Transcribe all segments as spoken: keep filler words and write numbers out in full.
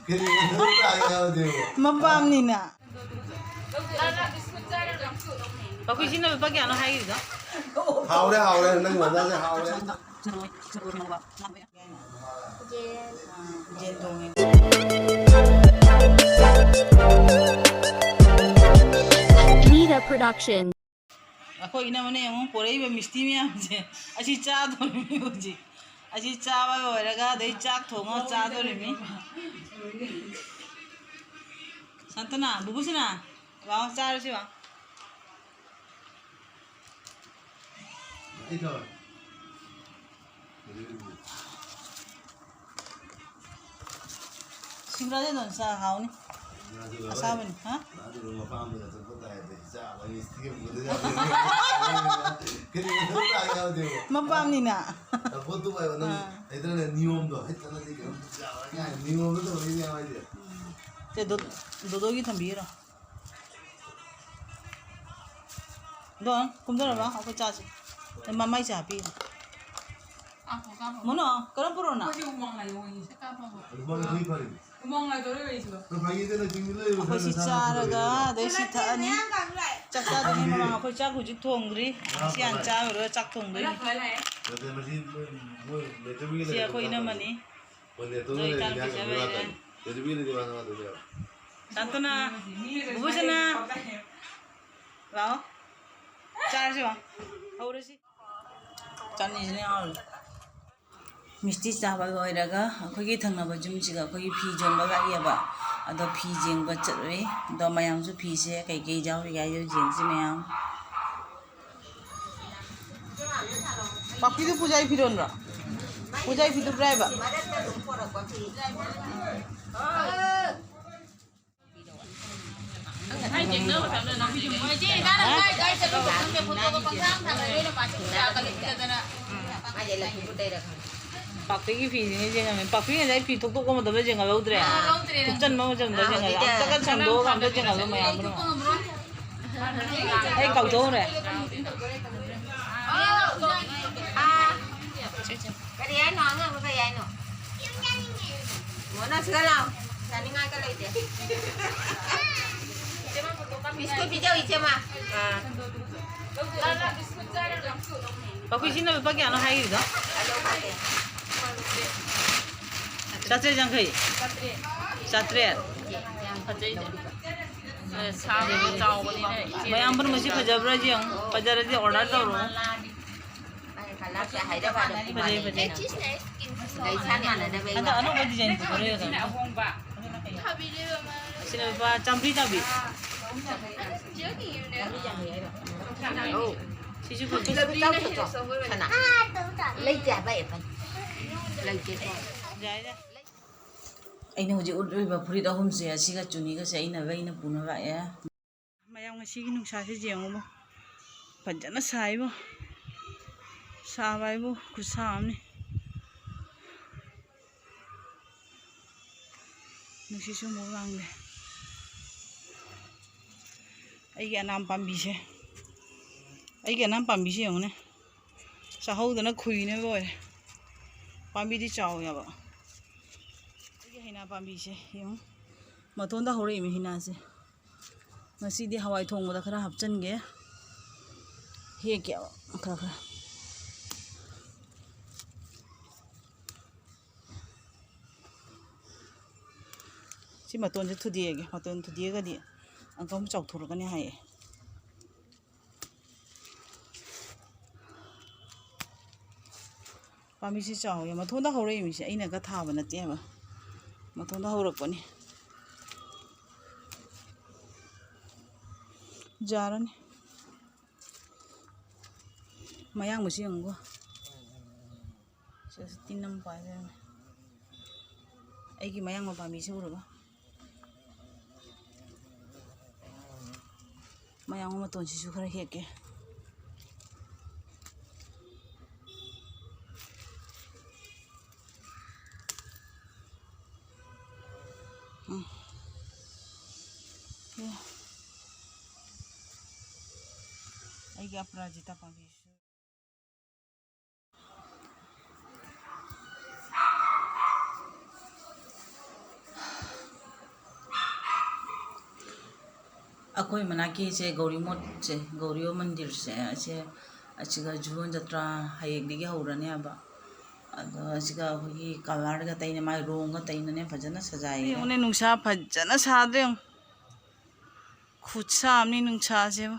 ꯀꯔꯤ ꯃꯊꯣꯡ ꯇꯥꯏ ꯍꯥꯏꯕꯗꯨꯕꯨ? ꯃꯄꯥꯝꯅꯤꯅ꯫ ꯄꯥꯛꯄꯤ, ꯁꯤꯅ ꯂꯨꯄꯥ ꯀꯌꯥꯅꯣ ꯍꯥꯏꯈꯤꯕꯗꯣ? ꯍꯥꯎꯔꯦ, ꯍꯥꯎꯔꯦ, ꯅꯪ ꯃꯖꯥꯁꯦ ꯍꯥꯎꯔꯦ꯫ ꯌꯦꯟ ꯊꯣꯡꯉꯦ꯫ Nita Production. ꯑꯩꯈꯣꯏ ꯏꯅꯝꯃꯅ ꯌꯦꯡꯉꯨ, ꯄꯣꯔꯛꯏꯕ ꯃꯤꯁꯇꯤ ꯃꯌꯥꯝꯁꯦ, ꯑꯁꯤ ꯆꯥꯗꯣꯔꯤꯃꯤ ꯍꯧꯖꯤꯛ꯫ ꯑꯁꯤ ꯆꯥꯕ ꯂꯣꯏꯔꯒ ꯑꯗꯩ ꯆꯥꯛ ꯊꯣꯡꯉꯒ ꯆꯥꯗꯣꯔꯤꯃꯤ꯫ ꯁꯥꯟꯇꯅꯥ, ꯕꯨꯕꯨꯁꯤꯅ, ꯂꯥꯛꯑꯣ, ꯆꯥꯔꯁꯤ ꯂꯥꯛꯑꯣ꯫ ꯁꯤꯡꯒ꯭ꯔꯥꯗꯤ ꯑꯗꯨꯝ ꯆꯥ ꯍꯥꯎꯅꯤ꯫ ꯑꯁꯥꯕꯅꯤ, ꯍꯥ? ꯃꯄꯥꯝꯅꯤꯅ꯫ ꯑꯥ꯫ ꯅꯤꯌꯣꯝꯗꯣ ꯍꯩꯇꯅꯗꯤ ꯀꯩꯅꯣꯝ ꯆꯥꯕ ꯌꯥꯏ꯫ ꯅꯤꯌꯣꯝꯗꯣ ꯇꯧꯔꯤꯅꯦ ꯍꯥꯏꯁꯦ꯫ ꯁꯦ, ꯗꯣ-, ꯗꯣꯗꯣꯒꯤ ꯊꯝꯕꯤꯔꯣ꯫ ꯗꯣ, ꯀꯨꯝꯊꯔꯕ? ꯑꯩꯈꯣꯏ ꯆꯥꯁꯤ꯫ ꯃꯃꯩꯁꯦ ꯍꯥꯞꯄꯤꯔꯣ꯫ ꯃꯣꯅꯣ, ꯀꯔꯝ ꯄꯨꯔꯛꯑꯣꯅ? ꯑꯩꯈꯣꯏꯁꯦ ꯍꯨꯃꯥꯡ ꯂꯥꯏꯗꯣꯛꯏ꯫ ꯁꯦ ꯀꯥꯞꯄꯕ꯫ ꯍꯨꯃꯥꯡ ꯂꯥꯏꯗꯣꯛꯏ ꯐꯔꯦ꯫ ꯍꯨꯃꯥꯡ ꯂꯥꯏꯗꯣꯛꯏ ꯂꯩꯁꯤꯕ꯫ ꯑꯩꯈꯣꯏ ꯁꯤ ꯆꯥꯔꯒ, ꯑꯗꯩ ꯁꯤ ꯊꯛꯑꯅꯤ꯫ ꯆꯥꯛ ꯆꯥꯗ꯭ꯔꯤꯉꯩ ꯃꯃꯥꯡ ꯑꯩꯈꯣꯏ ꯆꯥꯛ ꯍꯧꯖꯤꯛ ꯊꯣꯡꯗ꯭ꯔꯤ꯫ ꯁꯤ ꯍꯥꯟꯅ ꯆꯥꯔꯨꯔꯒ ꯆꯥꯛ ꯊꯣꯡꯗꯣꯏꯅꯤ꯫ ꯅꯠꯇꯦ, ꯃꯁꯤ ꯃꯣꯏ, ꯃꯣꯏ ꯅꯦꯆꯔꯒꯤ ꯁꯤ ꯑꯩꯈꯣꯏ ꯏꯅꯝꯃꯅꯤ꯫ ꯃꯣꯏ ꯅꯦꯆꯔꯒꯤ ꯑꯗꯣ ꯏꯇꯥꯅ ꯂꯩꯔꯗꯤ ꯄꯤꯖꯕ ꯌꯥꯏ꯫ ꯅꯦꯆꯔꯒꯤ ꯂꯩꯔꯗꯤ ꯃꯥꯅ ꯃꯥ ꯇꯧꯕ ꯌꯥꯕ꯫ ꯁꯥꯟꯇꯅꯥ, ꯕꯨꯕꯨꯁꯅꯥ꯫ ꯂꯥꯛꯑꯣ꯫ ꯆꯥꯔꯁꯤ ꯂꯥꯛꯑꯣ꯫ ꯍꯧꯔꯁꯤ꯫ ꯆꯥꯅꯤꯁꯤꯅ ꯌꯥꯎꯔꯤ꯫ ꯃꯤꯁꯇꯤ ꯆꯥꯕ ꯂꯣꯏꯔꯒ ꯑꯩꯈꯣꯏꯒꯤ ꯊꯪꯅꯕ ꯌꯨꯝꯁꯤꯒ ꯑꯩꯈꯣꯏꯒꯤ ꯐꯤ ꯌꯣꯟꯕ ꯂꯥꯛꯏꯑꯕ꯫ ꯑꯗꯣ ꯐꯤ ꯌꯦꯡꯕ ꯆꯠꯂꯨꯏ꯫ ꯑꯗꯣ ꯃꯌꯥꯝꯁꯨ ꯐꯤꯁꯦ ꯀꯩꯀꯩ ꯌꯥꯎꯔꯤꯒꯦ ꯍꯥꯏꯗꯣ ꯌꯦꯡꯁꯤ ꯃꯌꯥꯝ꯫ ꯄꯥꯛꯄꯤꯗꯨ ꯄꯨꯖꯥꯒꯤ ꯐꯤꯔꯣꯟꯔꯣ? ꯄꯨꯖꯥꯒꯤ ꯐꯤꯗꯨ ꯄꯨꯔꯥꯏꯕ? ꯄꯥꯛꯄꯤꯒꯤ ꯐꯤꯁꯤꯅ ꯌꯦꯡꯉꯝꯃꯦ꯫ ꯄꯥꯛꯄꯤ ꯉꯁꯥꯏ ꯐꯤ ꯊꯣꯛꯇꯣꯛꯄ ꯃꯇꯝꯗ ꯌꯦꯡꯍꯜꯍꯧꯗ꯭ꯔꯦ꯫ ꯑꯥ, ꯂꯧꯗ꯭ꯔꯦ꯫ ꯊꯨꯞꯆꯟꯕ ꯃꯇꯝꯗ ꯑꯥ, ꯌꯦꯡꯍꯜꯂꯦ꯫ ꯍꯧꯖꯤꯛꯇꯤ ꯑꯝꯇꯒ ꯁꯟꯗꯣꯛꯑꯒ ꯑꯝꯇ ꯌꯦꯡꯍꯜꯂꯣ ꯃꯌꯥꯝꯗꯨꯅ꯫ ꯑꯩ ꯀꯥꯎꯊꯣꯛꯎꯔꯦ꯫ ꯑꯥ, ꯀꯔꯤ ꯍꯥꯏꯅꯣ? ꯑꯉꯥꯡꯗꯣ ꯀꯔꯤ ꯍꯥꯏꯅꯣ? ꯃꯣꯅꯥ, ꯁꯤꯗ ꯂꯥꯎ꯫ ꯆꯥꯅꯤꯡꯉꯥꯏꯒ ꯂꯩꯇꯦ꯫ ꯕꯤꯁꯀꯨꯠ ꯄꯤꯖꯧ, ꯏꯆꯦꯃ꯫ ꯑꯥ꯫ ꯃꯈꯣꯏ ꯁꯤꯅ ꯂꯨꯄꯥ ꯀꯌꯥꯅꯣ ꯍꯥꯏꯔꯤꯕꯗꯣ? ꯆꯥꯇ꯭ꯔꯦꯠ ꯌꯥꯡꯈꯩ꯫ ꯆꯥꯇ꯭ꯔꯦꯠ꯫ ꯐꯖꯩꯅꯦ꯫ ꯑꯦ, ꯁꯥꯡꯕ ꯆꯥꯎꯕꯅꯤꯅ ꯏꯆꯦ꯫ ꯃꯌꯥꯝ ꯄꯨꯝꯅꯃꯛꯁꯤ ꯐꯖꯕ꯭ꯔꯥ ꯌꯦꯡꯉꯨ꯫ ꯐꯖꯔꯗꯤ order ꯇꯧꯔꯣ꯫ ꯐꯖꯩ, ꯐꯖꯩ꯫ ꯍꯟꯗꯛ ꯑꯅꯧꯕ design ꯄꯨꯊꯣꯔꯛꯑꯦ꯫ ꯑꯁꯤꯅ ꯂꯨꯄꯥ ꯆꯥꯝꯃꯔꯤ ꯇꯥꯕꯤ꯫ ꯁꯤꯁꯨ ꯐꯖꯩ꯫ ꯂꯩꯇꯦ ꯍꯥꯏꯕ ꯑꯦꯄꯜ꯫ ꯂꯩꯇꯦꯀꯣ꯫ ꯌꯥꯏ, ꯌꯥꯏ꯫ ꯑꯩꯅ ꯍꯧꯖꯤꯛ ꯎꯠꯂꯤꯕ ꯐꯨꯔꯤꯠ ꯑꯍꯨꯝꯁꯦ, ꯑꯁꯤꯒ ꯆꯨꯅꯤꯒꯁꯦ ꯑꯩꯅ ꯂꯩꯅ ꯄꯨꯅ ꯂꯥꯛꯑꯦ꯫ ꯃꯌꯥꯝ ꯉꯁꯤꯒꯤ ꯅꯨꯡꯁꯥꯁꯦ ꯌꯦꯡꯉꯨꯕ꯫ ꯐꯖꯅ ꯁꯥꯏꯕꯣ꯫ ꯁꯥꯕ ꯍꯥꯏꯕꯨ ꯈꯨꯠꯁꯥ ꯑꯃꯅꯤ꯫ ꯅꯨꯡꯁꯤꯠꯁꯨ ꯑꯃꯨꯛ ꯂꯥꯡꯗꯦ꯫ ꯑꯩꯒꯤ ꯑꯅꯥꯝ ꯄꯥꯝꯕꯤꯁꯦ, ꯑꯩꯒꯤ ꯑꯅꯥꯝ ꯄꯥꯝꯕꯤꯁꯦ ꯌꯦꯡꯉꯨꯅꯦ꯫ ꯆꯥꯍꯧꯗꯅ ꯈꯨꯏꯅ ꯂꯣꯏꯔꯦ꯫ ꯄꯥꯝꯕꯤꯗꯤ ꯆꯥꯎꯋꯦꯕ꯫ ꯑꯩꯒꯤ ꯍꯩꯅꯥ ꯄꯥꯝꯕꯤꯁꯦ ꯌꯦꯡꯉꯨ꯫ ꯃꯇꯣꯟꯗ ꯍꯧꯔꯛꯏꯃꯤ ꯍꯩꯅꯥꯁꯦ꯫ ꯉꯁꯤꯗꯤ ꯍꯋꯥꯏ ꯊꯣꯡꯕꯗ ꯈꯔ ꯍꯥꯞꯆꯤꯟꯒꯦ꯫ ꯍꯦꯛꯀꯦꯕ ꯈꯔ ꯈꯔ꯫ ꯁꯤ ꯃꯇꯣꯟꯁꯦ ꯊꯨꯗꯦꯛꯑꯒꯦ꯫ ꯃꯇꯣꯟ ꯊꯨꯗꯦꯛꯑꯒꯗꯤ ꯑꯃꯨꯛꯀ ꯑꯃꯨꯛ ꯆꯥꯎꯊꯣꯔꯛꯀꯅꯤ ꯍꯥꯏꯌꯦ꯫ ꯄꯥꯝꯕꯤꯁꯤ ꯆꯥꯎꯋꯦ꯫ ꯃꯊꯣꯟꯗ ꯍꯧꯔꯛꯏ ꯃꯤꯁꯦ ꯑꯩꯅꯒ ꯊꯥꯕ ꯅꯠꯇꯦꯕ꯫ ꯃꯊꯣꯟꯗ ꯍꯧꯔꯛꯄꯅꯤ꯫ ꯌꯥꯔꯅꯤ꯫ ꯃꯌꯥꯡꯕꯁꯤ ꯌꯦꯡꯉꯨꯀꯣ꯫ ꯁꯤꯗꯁꯨ ꯇꯤꯟ ꯑꯃ ꯄꯥꯏ ꯂꯩꯔꯝꯃꯦ꯫ ꯑꯩꯒꯤ ꯃꯌꯥꯡꯕ ꯄꯥꯝꯕꯤꯁꯤ ꯎꯔꯕ? ꯃꯌꯥꯡꯕ ꯃꯇꯣꯟꯁꯤꯁꯨ ꯈꯔ ꯍꯦꯛꯀꯦ꯫ ꯎꯝ꯫ ꯑꯦ꯫ ꯑꯩꯒꯤ ꯑꯄꯔꯥꯖꯤꯇꯥ ꯄꯥꯝꯕꯤꯁꯨ꯫ ꯑꯩꯈꯣꯏ ꯃꯅꯥꯛꯀꯤꯁꯦ ꯒꯧꯔꯤ ꯃꯣꯠꯁꯦ, ꯒꯧꯔꯤ ꯃꯟꯗꯤꯔꯁꯦ, ꯑꯁꯦ, ꯑꯁꯤꯒ ꯖꯨꯔꯣꯟ ꯖꯇ꯭ꯔꯥ ꯍꯌꯦꯡꯗꯒꯤ ꯍꯧꯔꯅꯦꯕ꯫ ꯑꯗꯣ ꯑꯁꯤꯒ ꯑꯩꯈꯣꯏꯒꯤ ꯀꯂꯔꯒ ꯇꯩꯅ, ꯃꯥꯏ ꯔꯣꯡꯒ ꯇꯩꯅꯅꯦ ꯐꯖꯅ ꯁꯖꯥꯏꯌꯦ꯫ ꯌꯦꯡꯉꯨꯅꯦ, ꯅꯨꯡꯁꯥ ꯐꯖꯅ ꯁꯥꯗ꯭ꯔꯦ ꯌꯦꯡꯉꯨ꯫ ꯈꯨꯠꯁꯥ ꯑꯃꯅꯤ ꯅꯨꯡꯁꯥꯁꯦꯕꯨ꯫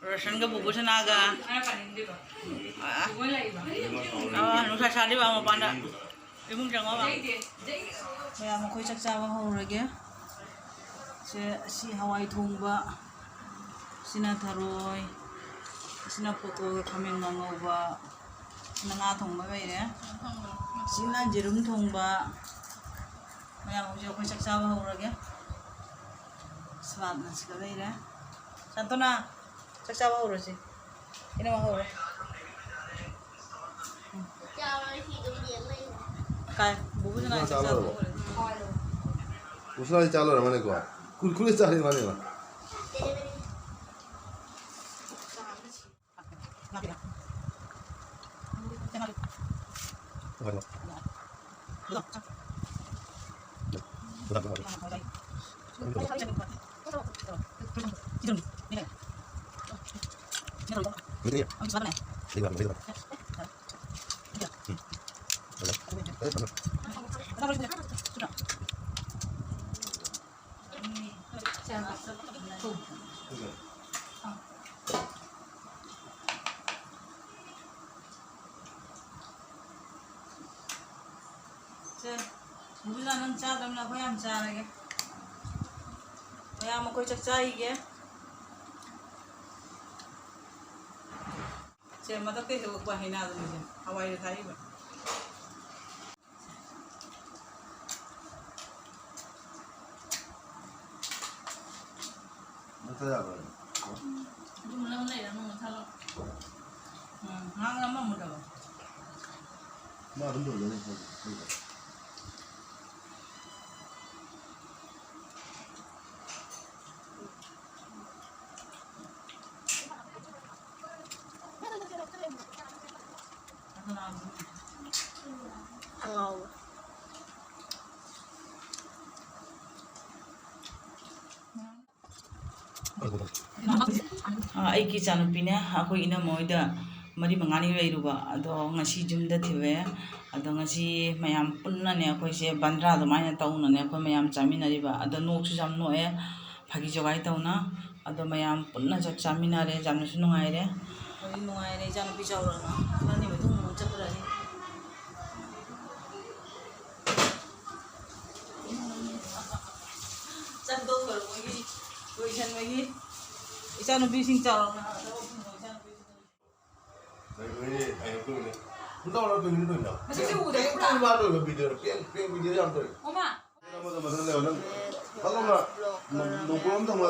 ꯔꯣꯁꯟꯒ ꯕꯨꯕꯨ ꯁꯅꯥꯒ꯫ ꯑꯥ, ꯑꯥ, ꯅꯨꯡꯁꯥ ꯁꯥꯗ꯭ꯔꯤꯕ ꯃꯄꯥꯟꯗ꯫ ꯏꯃꯨꯡ ꯆꯪꯉꯣꯕ꯫ ꯃꯌꯥꯝ, ꯑꯩꯈꯣꯏ ꯆꯥꯛ ꯆꯥꯕ ꯍꯧꯔꯒꯦ꯫ ꯁꯦ, ꯁꯤ ꯍꯋꯥꯏ ꯊꯣꯡꯕ, ꯁꯤꯅ ꯊꯔꯣꯏ, ꯁꯤꯅ ꯄꯣꯇꯣꯜꯒ ꯈꯥꯃꯦꯟꯒ ꯉꯧꯕ, ꯁꯤꯅ ꯉꯥ ꯊꯣꯡꯕ ꯂꯩꯔꯦ, ꯁꯤꯅ ꯌꯦꯔꯨꯝ ꯊꯣꯡꯕ꯫ ꯃꯌꯥꯝ, ꯍꯧꯖꯤꯛ ꯑꯩꯈꯣꯏ ꯆꯥꯛ ꯆꯥꯕ ꯍꯧꯔꯒꯦ꯫ ꯁꯂꯥꯠꯅ ꯁꯤꯗ ꯂꯩꯔꯦ꯫ ꯁꯥꯟꯇꯣꯅꯥ, ꯆꯥꯛ ꯆꯥꯕ ꯍꯧꯔꯁꯤ꯫ ꯏꯅꯝꯃ ꯍꯧꯔꯣ꯫ ꯀꯥꯏ? ꯕꯨꯕꯨꯁꯨ ꯅꯥꯏ ꯆꯥꯛ ꯆꯥꯕ ꯍꯧꯔꯦ꯫ ꯕꯨꯕꯨꯁꯨ ꯅꯥꯏ ꯆꯥ ꯂꯣꯏꯔꯝꯃꯅꯤꯀꯣ? ꯀꯨꯔꯀꯨꯔꯦ ꯆꯥꯔꯤ ꯃꯥꯅꯦ ꯃꯥ꯫ ꯁꯦ, ꯕꯨꯕꯤꯅ ꯅꯪ ꯆꯥꯗꯕꯅꯤꯅ ꯑꯩꯈꯣꯏ ꯌꯥꯝ ꯆꯥꯔꯒꯦ꯫ ꯃꯌꯥꯝ ꯑꯩꯈꯣꯏ ꯆꯥꯛ ꯆꯥꯈꯤꯒꯦ꯫ ꯁꯦ, ꯃꯊꯛꯇꯩ ꯍꯦꯛꯂꯛꯄ ꯍꯩꯅꯥꯗꯨꯅꯤ ꯁꯦ, ꯍꯋꯥꯏꯗ ꯊꯥꯛꯏꯕ꯫ ꯃꯊꯛ ꯌꯥꯕ꯭ꯔꯥ? ꯑꯗꯨꯝ ꯂꯧ ꯂꯩꯔ ꯑꯃ ꯃꯨꯊꯠꯂꯣ꯫ ꯎꯝ, ꯉꯥꯡ ꯑꯃ ꯃꯨꯊꯠꯂꯣ꯫ ꯃꯥ ꯑꯗꯨꯝ ꯇꯧꯖꯅꯤ꯫ ꯑ, ꯑꯩꯒꯤ ꯏꯆꯥꯅꯨꯄꯤꯅꯦ, ꯑꯩꯈꯣꯏ ꯏꯅꯝꯃ ꯍꯣꯏꯗ ꯃꯔꯤ ꯃꯉꯥꯅꯤ ꯂꯩꯔꯨꯕ, ꯑꯗꯣ ꯉꯁꯤ ꯌꯨꯝꯗ ꯊꯤꯜꯂꯛꯑꯦ꯫ ꯑꯗꯣ ꯉꯁꯤ ꯃꯌꯥꯝ ꯄꯨꯟꯅꯅꯦ, ꯑꯩꯈꯣꯏꯁꯦ ꯕꯟꯗ꯭ꯔꯥ ꯑꯗꯨꯃꯥꯏꯅ ꯇꯧꯅꯅꯦ ꯑꯩꯈꯣꯏ ꯃꯌꯥꯝ ꯆꯥꯃꯤꯟꯅꯔꯤꯕ꯫ ꯑꯗꯣ ꯅꯣꯛꯁꯨ ꯌꯥꯝ ꯅꯣꯛꯑꯦ, ꯐꯥꯒꯤ ꯖꯣꯒꯥꯏ ꯇꯧꯅ꯫ ꯑꯗꯣ ꯃꯌꯥꯝ ꯄꯨꯟꯅ ꯆꯥꯛ ꯆꯥꯃꯤꯟꯅꯔꯦ, ꯌꯥꯝꯅꯁꯨ ꯅꯨꯡꯉꯥꯏꯔꯦ꯫ ꯍꯣꯏ, ꯅꯨꯡꯉꯥꯏꯔꯦ, ꯏꯆꯥꯅꯨꯄꯤ ꯆꯥꯎꯔꯛꯑꯒ ꯈꯔꯅꯤ ꯃꯇꯨꯡ ꯑꯃꯨꯛ ꯆꯠꯈ꯭ꯔꯅꯤ꯫ ꯆꯠꯇꯧ ꯁꯔꯨꯛ ꯃꯣꯏꯒꯤ ꯂꯣꯏꯁꯟꯕꯒꯤ ꯏꯆꯥꯅꯨꯄꯤꯁꯤꯡ ꯆꯥꯎꯔꯛꯅ ꯊꯕꯛ ꯁꯨꯕ ꯏꯆꯥꯅꯨꯄꯤꯁꯤꯡ꯫ ꯃꯁꯤꯁꯨ ꯎꯗꯦ, ꯄꯨꯔꯥ꯫ ꯃꯥ ꯂꯣꯏꯕ ꯚꯤꯗꯤꯑꯣ ꯄꯦꯟ ꯄꯦꯟ ꯚꯤꯗꯤꯑꯣ ꯌꯥꯝ ꯇꯧꯏ꯫ ꯑꯣꯃꯥ꯫ ꯃꯊꯪ ꯃꯊꯪ ꯂꯩꯌꯣ ꯅꯪ꯫ ꯐꯠ ꯂꯥꯎꯅ ꯅꯣꯡꯄꯣꯛ ꯑꯃ ꯊꯝꯃꯣ꯫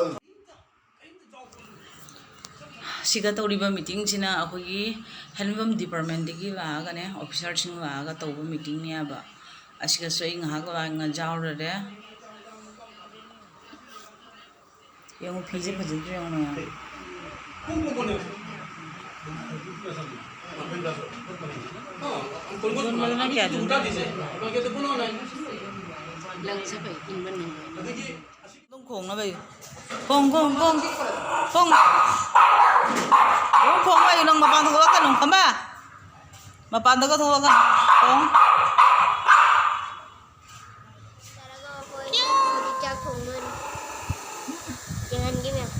ꯁꯤꯗ ꯇꯧꯔꯤꯕ ꯃꯤꯇꯤꯡꯁꯤꯅ ꯑꯩꯈꯣꯏꯒꯤ ꯍꯦꯟꯂꯨꯝ ꯗꯤꯄꯥꯔꯠꯃꯦꯟꯗꯒꯤ ꯂꯥꯛꯑꯒꯅꯦ, ꯑꯣꯐꯤꯁꯥꯔꯁꯤꯡ ꯂꯥꯛꯑꯒ ꯇꯧꯕ ꯃꯤꯇꯤꯡꯅꯦꯕ꯫ ꯑꯁꯤꯗꯁꯨ ꯑꯩ ꯉꯥꯏꯍꯥꯛ ꯂꯥꯡꯅ ꯌꯥꯎꯔꯨꯔꯦ꯫ ꯌꯦꯡꯉꯨ, ꯐꯤꯁꯦ ꯐꯖꯗ꯭ꯔꯥ ꯌꯦꯡꯉꯨ ꯃꯌꯥꯝ꯫ ꯌꯣꯟꯕꯗꯅ ꯀꯌꯥ ꯌꯣꯟꯒꯦ? ꯂꯪ ꯁꯥꯕꯩ ꯏꯟꯕ ꯅꯨꯡꯉꯥꯏ꯫ ꯑꯗꯨꯝ ꯈꯣꯡꯅꯕ ꯍꯥꯏꯌꯨ꯫ ꯈꯣꯡ, ꯈꯣꯡ, ꯈꯣꯡ꯫ ꯈꯣꯡ꯫ ꯑꯗꯨꯝ ꯈꯣꯡ ꯍꯥꯏꯌꯨ, ꯅꯪ ꯃꯄꯥꯟ ꯊꯣꯛꯂꯛꯀꯅꯨ, ꯈꯪꯕ? ꯃꯄꯥꯟꯗꯒ ꯊꯣꯛꯂꯛꯀꯅꯨ꯫ ꯈꯣꯡ꯫ ꯆꯥꯔꯒ ꯑꯩꯈꯣꯏ ꯍꯧꯖꯤꯛ ꯆꯥꯛ ꯊꯣꯡꯗꯣꯏꯅꯤ꯫ ꯌꯦꯡꯍꯟꯒꯦ ꯃꯌꯥꯝ꯫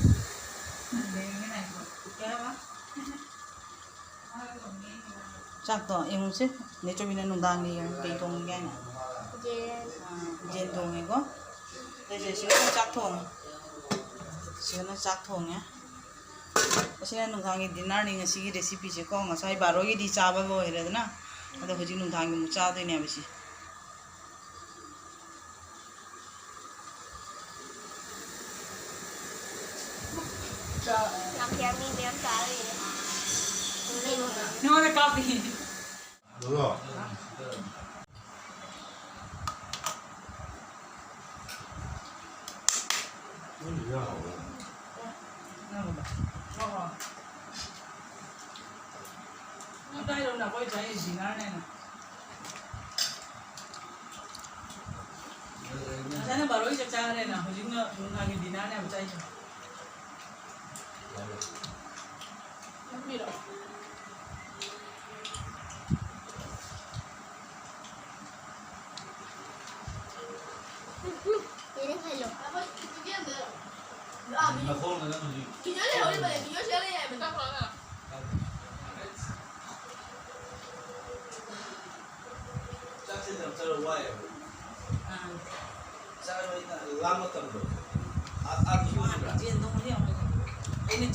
ꯆꯥꯛꯇꯣ ꯌꯦꯡꯉꯨꯁꯦ꯫ ꯅꯦ ꯆꯧꯕꯤꯅ ꯅꯨꯡꯗꯥꯡꯒꯤ ꯌꯦꯡꯉꯨ ꯀꯩ ꯊꯣꯡꯉꯤꯒꯦ ꯍꯥꯏꯅ꯫ ꯌꯦꯟ꯫ ꯑꯥ, ꯌꯦꯟ ꯊꯣꯡꯉꯦꯀꯣ꯫ ꯑꯗꯩꯁꯦ ꯁꯤꯒꯅ ꯆꯥꯛ ꯊꯣꯡꯉꯦ꯫ ꯁꯤꯒꯅ ꯆꯥꯛ ꯊꯣꯡꯉꯦ꯫ ꯑꯁꯤꯅ ꯅꯨꯡꯗꯥꯡꯒꯤ dinnerꯅꯤ ꯉꯁꯤꯒꯤ recipeꯁꯦꯀꯣ꯫ ꯉꯁꯥꯏ ꯕꯥꯔꯣꯒꯤꯗꯤ ꯆꯥꯕ ꯂꯣꯏꯔꯦꯗꯅ꯫ ꯑꯗꯣ ꯍꯧꯖꯤꯛ ꯅꯨꯡꯗꯥꯡꯒꯤ ꯑꯃꯨꯛ ꯆꯥꯗꯣꯏꯅꯦꯕ ꯁꯤ꯫ ꯌꯥꯝ ꯌꯥꯝꯃꯤ, ꯃꯌꯥꯝ ꯆꯥꯔ ꯂꯩꯔꯦ꯫ ꯅꯉꯣꯟꯗ ꯀꯥꯞꯄꯤ꯫ ꯑꯗꯨꯔꯣ? ꯅꯪ ꯌꯥꯎꯔꯣ꯫ ꯅꯪ ꯀꯥꯏꯗꯧꯅ ꯑꯩꯈꯣꯏ ꯆꯥꯏ dinnerꯅꯦꯅ꯫ ꯉꯁꯥꯏꯅ ꯕꯥꯔꯣꯒꯤ ꯆꯥꯛ ꯆꯥꯈ꯭ꯔꯦꯅ, ꯍꯧꯖꯤꯛꯅ ꯅꯨꯡꯗꯥꯡꯒꯤ dinnerꯅꯦꯕ ꯆꯥꯏꯁꯦ꯫ ꯅꯝꯕꯤꯔꯣ꯫ ꯌꯦꯔꯨꯝ ꯈꯥꯏꯂꯣ꯫ ꯅꯈꯣꯡꯅ ꯅꯪ ꯍꯧꯖꯤꯛ ꯆꯥꯛꯁꯦ ꯌꯥꯝ ꯆꯥꯔ ꯋꯥꯏꯌꯦꯕ꯫ ꯑꯥ꯫ ꯆꯥꯔ ꯂꯥꯝ ꯃꯇꯝꯗꯣ꯫ ꯑꯥ, ꯑꯥ, ꯃꯥ ꯌꯦꯟꯗꯣ ꯍꯧꯖꯤꯛ ꯌꯥꯝ ꯂꯩ꯫ ꯑꯩꯅ ꯌꯦꯟ